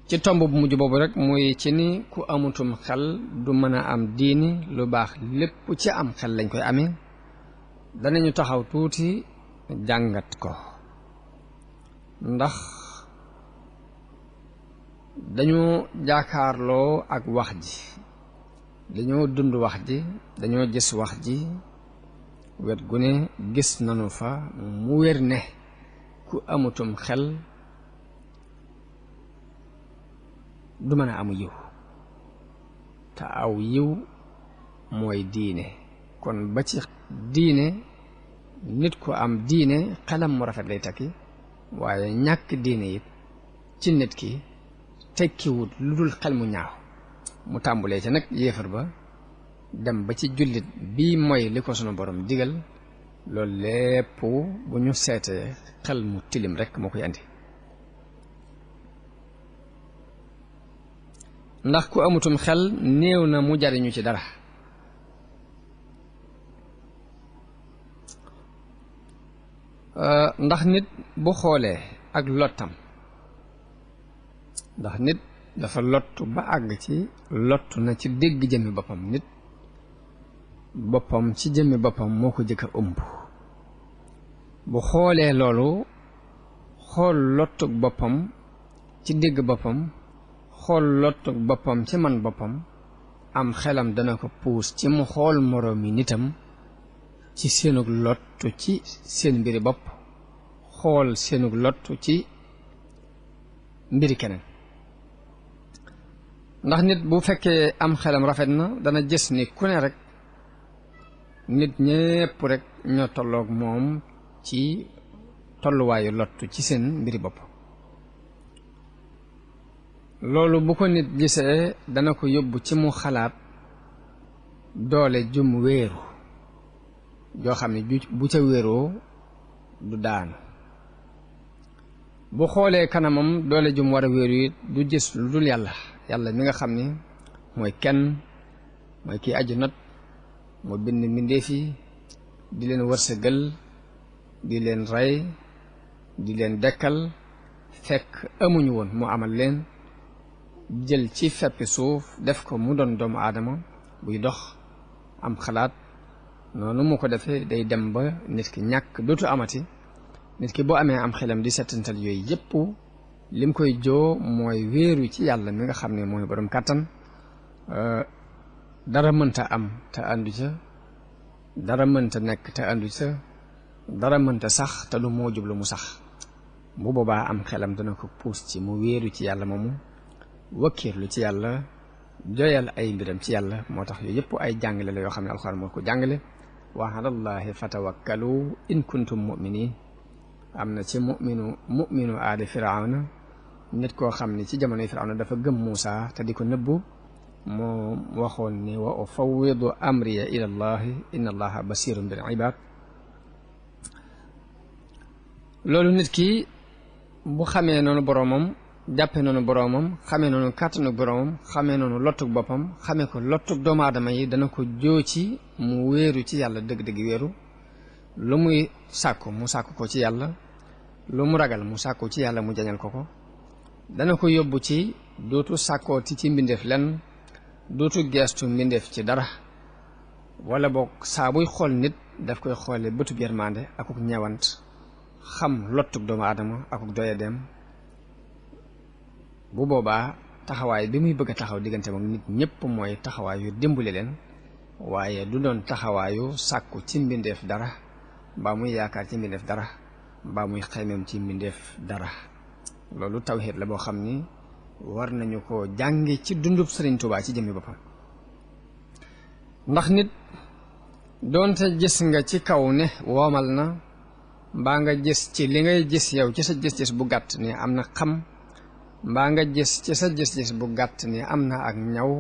ci tomb bu mujj boobu rek muy ci ni ku amutum xel du mën a am diini lu baax lépp ci am xel lañ koy amee danañu taxaw tuuti jàngat ko ndax dañoo jaakaarloo ak wax ji dañoo dund wax ji dañoo gis wax ji wet gu ne gis nanu fa mu wér ne ku amutum xel du mën a amu yiw te aw yiw mooy diine kon ba ci diine nit ku am diine xelam mu rafet lay takki waaye ñàkk diine it ci nit ki tekkiwut lu dul xel mu ñaaw mu tàmbulee ca nag yéefar ba dem ba ci jullit bii mooy li ko sunu borom digal loolu lépp bu ñu seetee xel mu tilim rekk moo koy andi ndax ku amutum xel néew na mu jariñu ci dara ndax nit bu xoolee ak lottam ndax nit dafa lottu ba àgg ci lottu na ci dégg jëmmi boppam nit boppam ci jëmmi boppam moo ko jëkk a ëmb bu xoolee loolu xool lottug boppam ci dégg boppam xool lottug boppam ci man boppam am xelam dana ko puus ci mu xool moroomi nitam ci seenug lottu ci seen mbiri bopp xool seenug lottu ci mbiri keneen ndax nit bu fekkee am xelam rafet na dana gis ni ku ne rek nit ñépp rek ñoo tolloog moom ci tolluwaayu lottu ci seen mbiri bopp loolu bu ko nit gisee dana ko yóbbu ci mu xalaat doole jum wéeru joo xam ne bu ca wéeroo du daanu bu xoolee kanamam doole jum war a wéeru it du gis lu dul yàlla yàlla mi nga xam ni mooy kenn mooy kii aju not moo bind mbindéef yi di leen wërsëgal di leen rey di leen dekkal fekk amuñu woon mu amal leen jël ci feppi suuf def ko mu doon doomu aadama buy dox am xalaat noonu mu ko defee day dem ba nit ki ñàkk dootu amati nit ki boo amee am xelam di settantal yooyu yépp lim koy joo mooy wéeru ci yàlla mi nga xam ne mooy borom kàttan dara mënta am te àndu ca dara mënta nekk te àndu ca dara mënta sax te du moo jublu mu sax bu boobaa am xelam dana ko puus ci mu wéeru ci yàlla moomu wakkiirlu ci yàlla joyal ay mbiram ci yàlla moo tax yooyu yëpp ay jàngale la yoo xam ne alxuraan moo ko jàngale wa alallahi fatawakkalu in kuntum mu'minin am na ci mu'minu aali firawna nit koo xam ne ci jamonoy firawna dafa gëm Muusa te di ko nëbbu moo waxoon ni wa ufawwidu amriya ila allahi inna allaha basirun bil ibad loolu nit ki bu xamee noonu boroomam jàppe noonu boroomam xamee noonu kàttanu boroomam xamee noonu lottug boppam xamee ko lottug doomu aadama yi dana ko joo ci mu wéeru ci yàlla dëgg-dëgg wéeru lu muy sàkku mu sàkku ko ci yàlla lu mu ragal mu sàkku ci yàlla mu jañal ko ko dana ko yóbbu ci dootu sàkkooti ci mbindeef lenn dootu geestu mbindeef ci dara wala boog saa buy xool nit daf koy xoole bëtub yërmande akuk ñewant xam lottug doomu aadama akuk doye dem bu boobaa taxawaay bi muy bëgg a taxaw diggante mag nit ñépp mooy taxawaayu dimbali leen waaye du doon taxawaayu sàkku ci mbindeef dara mbaa muy yaakaar ci mbindeef dara mbaa muy xaymeem ci mbindeef dara loolu tawxiid la boo xam ni war nañu ko jànge ci dundub Sëriñ Tuubaa ci jëmmi boppam ndax nit doonte gis nga ci kaw ne woomal na mbaa nga gis ci li ngay gis yow ci sa gis-gis bu gàtt ni am na xam mbaa nga gis ci sa gis-gis bu gàtt ni am na ak ñaw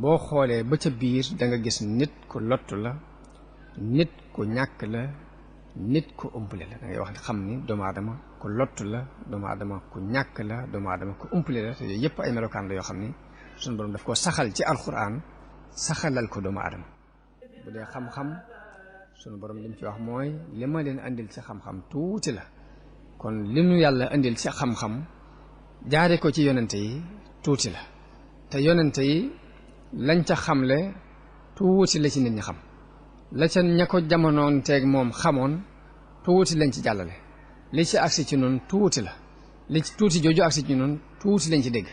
boo xoolee ba ca biir da nga gis nit ku lottu la nit ku ñàkk la nit ku ëmpale la da ngay wax ne xam ni doomu aadama ku lottu la doomu aadama ku ñàkk la doomu aadama ku ëmpale la te yooyu yëpp ay melokaan la yoo xam ni suñu borom daf ko saxal ci alxuraan saxalal ko doomu aadama bu dee xam-xam sunu borom lim ci wax mooy li ma leen andil ci xam-xam tuuti la kon li nu yàlla andil ci xam-xam jaare ko ci yonente yi tuuti la te yonente yi lañ ca xamle tuuti la ci nit ñi xam la ca ña ko jamonoon teeg moom xamoon tuuti lañ ci jàllale li ci agsi ci noonu tuuti la li ci tuuti jooju agsi ci noonu tuuti lañ ci dégg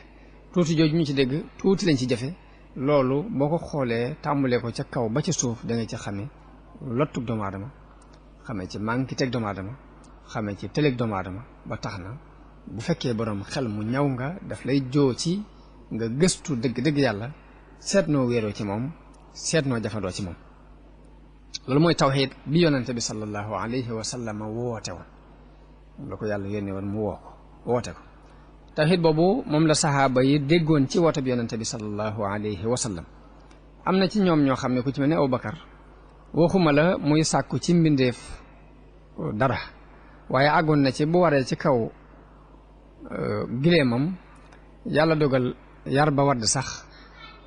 tuuti jooju ñu ci dégg tuuti lañ ci jëfe loolu boo ko xoolee tàmbalee ko ca kaw ba ca suuf da nga ci xame lottug doomu aadama xamee ci manki teg doomu aadama xamee ci tëleg doomu aadama ba tax na bu fekkee borom xel mu ñaw nga daf lay joo ci nga gëstu dëgg-dëgg yàlla seet noo wéeroo ci moom seet noo jafandoo ci moom loolu mooy tawxiid bi yonente bi sallallahu alayhi wa sallam woote woon moom la ko yàlla yónnee woon mu woote ko tawxiid boobu moom la saxaaba yi déggoon ci woote bi yonente bi sallallahu alayhi wa sallam am na ci ñoom ñoo xam ne ku ci mel ne Abubakar waxuma la muy sàkku ci mbindeef dara waaye àggoon na ci bu waree ci kaw gileemam yàlla dogal yar ba wadd sax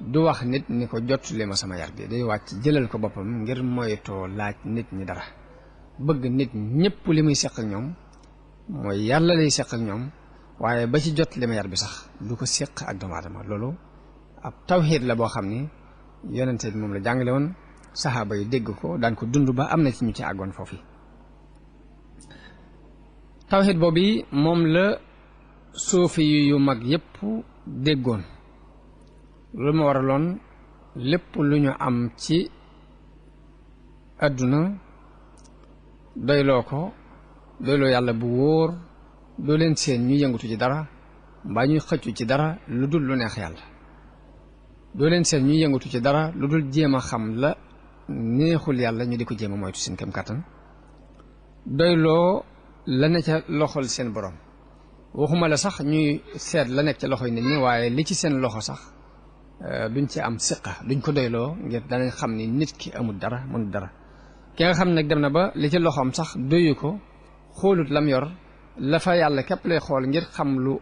du wax nit ni ko jottali ma sama yar bi day wàcc jëlal ko boppam ngir moytoo laaj nit ñi dara bëgg nit ñëpp li muy seq ak ñoom mooy yàlla lay seq ak ñoom waaye ba ci jot li ma yar bi sax du ko seq ak doomu aadama loolu ab tawxiid la boo xam ni yonente bi moom la jàngale woon saxaaba yi dégg ko daan ko dund ba am na ci ñu ci àggoon foofu tawxiid boobu moom la suufi yu mag yépp déggoon loolu ma waraloon lépp lu ñu am ci àdduna doyloo ko doyloo yàlla bu wóor doo leen seen ñu yëngatu ci dara mbaa ñuy xëccu ci dara lu dul lu neex yàlla doo leen seen ñu yëngatu ci dara lu dul jéem a xam la neexul yàlla ñu di ko jéem a moytu seen kem kàttan doyloo la ne ca loxol seen borom waxuma la sax ñuy seet la nekk ca loxoy nit ñi waaye li ci seen loxo sax duñ ci am siqa duñ ko doyloo ngir danañ xam ni nit ki amul dara mënul dara ki nga xam nag dem na ba li ci loxoom sax doyu ko xoolut lam yor la fa yàlla képp lay xool ngir xam lu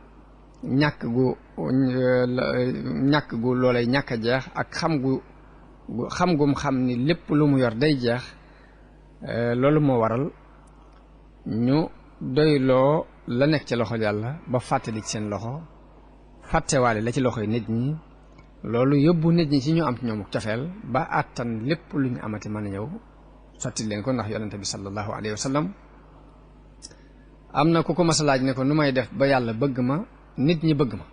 ñàkk gu loolay ñàkk a jeex ak xam gum xam ni lépp lu mu yor day jeex loolu moo waral ñu doyloo la nekk ci loxo yàlla ba fàttali ci seen loxo fàttewaale la ci loxoy nit ñi loolu yóbbu nit ñi ci ñu am ci ñoom cofeel ba àttan lépp lu ñu amati mën a ñëw sotti leen ko ndax yonente bi sallallahu alayhi wa sallam am na ku ko mas a laaj ne ko nu may def ba yàlla bëgg ma nit ñi bëgg ma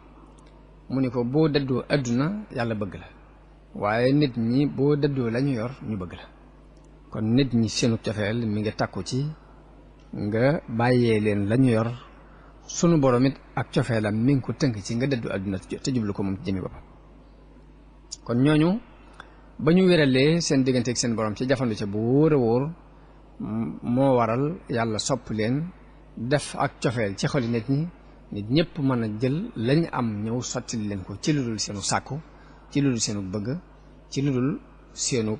mu ni ko boo dëddoo àdduna yàlla bëgg la waaye nit ñi boo dëddoo la ñu yor ñu bëgg la kon nit ñi seenu cofeel mi ngi takku ci nga bàyyee leen la ñu yor sunu borom it ak cofeelam mi ngi ko tënk ci nga dëddu àdduna te jublu ko moom ci jëmi boppam kon ñooñu ba ñu wéralee seen diggante ak seen borom ci jafandu ca bu wóor a wóor moo waral yàlla sopp leen def ak cofeel ci xoli nit ñi nit ñëpp mën a jël lañ am ñëw sottili leen ko ci lu dul seenu sàkku ci lu dul seenu bëgg ci lu dul seenu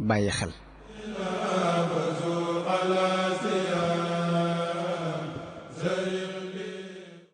bàyyi xel